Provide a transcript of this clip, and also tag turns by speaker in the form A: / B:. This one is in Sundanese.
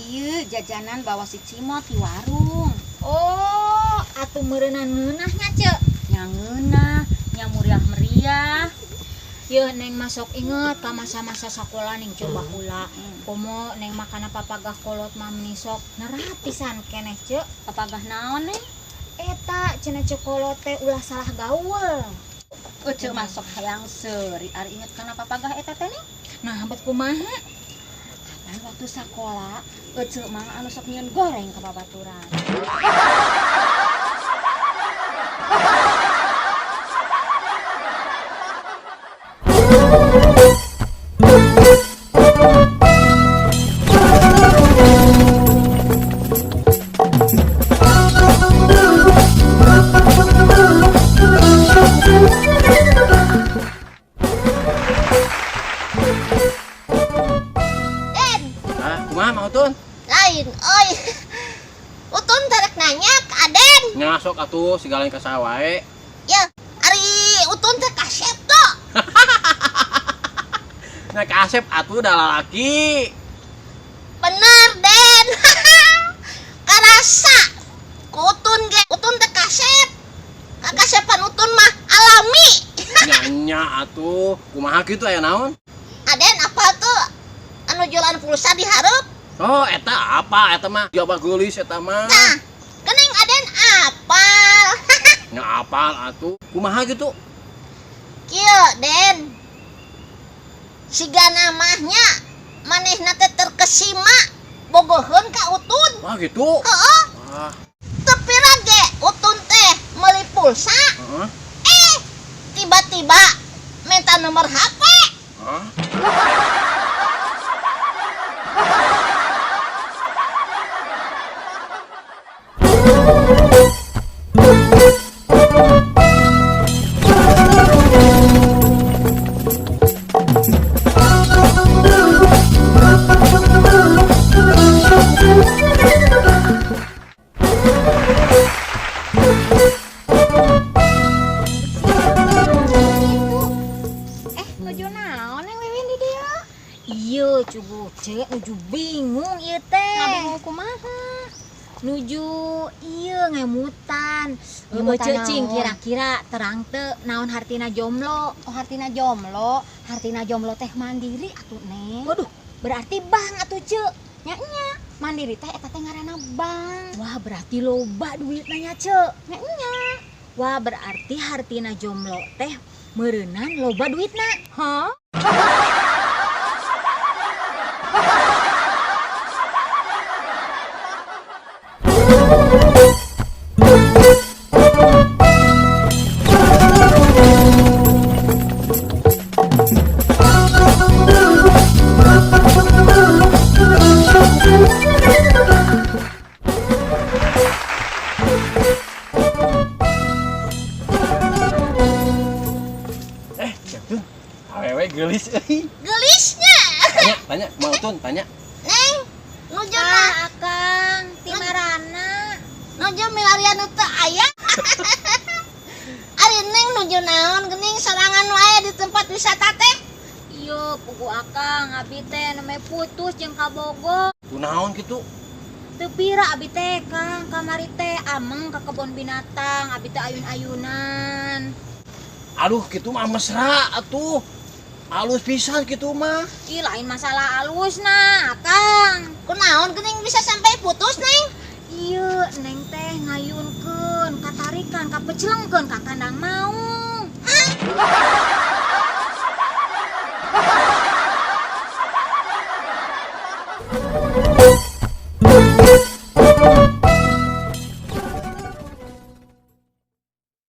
A: Ieu jajanan bawa si Cimot di warung.
B: Oh, atuh meureunna ngeunah nya, Ceu.
A: Nya ngeunah, nya muriah-meriah.
B: Yeuh Neng masuk inget ka masa-masa sakola ning coba baheula. Komo Neng makana papagah kolot mah meni sok nerap pisan keneh, Ceu.
A: Papagah naon, Neng?
B: Eta cenah ceuk kolot teh ulah salah gaul.
A: Ece masuk hayang seuri ari inget kana papagah eta teh, Neng.
B: Nah, bet kumaha?
A: Kapan waktu sakola ece mah anu sok nyieun goreng ka babaturan.
C: Den,
D: Ah, kumaha Mang Utun?
C: lain oi. Utun terek nanya ke Aden.
D: Nya sok atuh sigalain ka saha wae.
C: Ya, ari Utun teh kasep tuh.
D: Nya ka Asep atuh da lalaki.
C: Bener, Den. Karasa ku Utun ge, Utun teh kasep. Kakasepan Utun mah alami.
D: Nya nya atuh, kumaha kitu aya naon?
C: Aden apa tuh? Anu jualan pulsa di hareup?
D: Oh, eta apa? Eta mah jaba geulis eta mah.
C: Nah, geuning Aden apal.
D: Nya apal atuh. Kumaha kitu?
C: Kieu, Den. Siga namanya manehna teh terkesima bogoheun ka Utun.
D: Wah, gitu.
C: Heeh.
D: Wah,
C: Teu pira ge Utun teh meuli pulsa.
D: heeh.
C: Eh, tiba-tiba minta nomor HP.
D: Hah?
A: Eh, nuju naon Neng Wiwin di dieu?
B: Ieu cugu Ceu nuju bingung ieu teh.
A: Ngabingung kumaha?
B: Nuju ieu ngemutan.
A: Ngemutan
B: Ceu cing
A: naon?
B: kira-kira terang teu naon hartina jomblo.
A: Oh, hartina jomblo, hartina jomblo teh mandiri atuh, Neng.
B: Waduh, berarti bank atuh, Ceu.
A: Nya nya, mandiri teh eta teh ngaranna bank.
B: Wah, berarti loba duitna nya, Ceu.
A: Nya nya.
B: Wah, berarti hartina jomblo teh meureunan loba duitna.
A: Hah?
D: Eh, Jatun. Awewe geulis euy.
C: Geulisnya.
D: Tanya, tanya, Mang Utun, tanya.
C: Neng, nuju na,
B: Ah, Akang, ti marana.
C: nuju milarian nu teu aya. Ari Neng nuju naon geuning sorangan wae di tempat wisata teh?
B: Ieu pugu Akang, abi teh namanya putus jeung kabogo.
D: Kunaon kitu?
B: Teu pira abi teh, Kang, kamari teh ameng ka kebon binatang, abi teh ayun-ayunan.
D: Aduh, kitu mah mesra atuh. Alus pisan kitu mah.
B: Ih, lain masalah alusna, Akang.
C: Kunaon geuning bisa sampai putus, Neng?
B: Ieu Neng teh ngayunkeun, katarikan, kapecelengkeun ka kandang maung.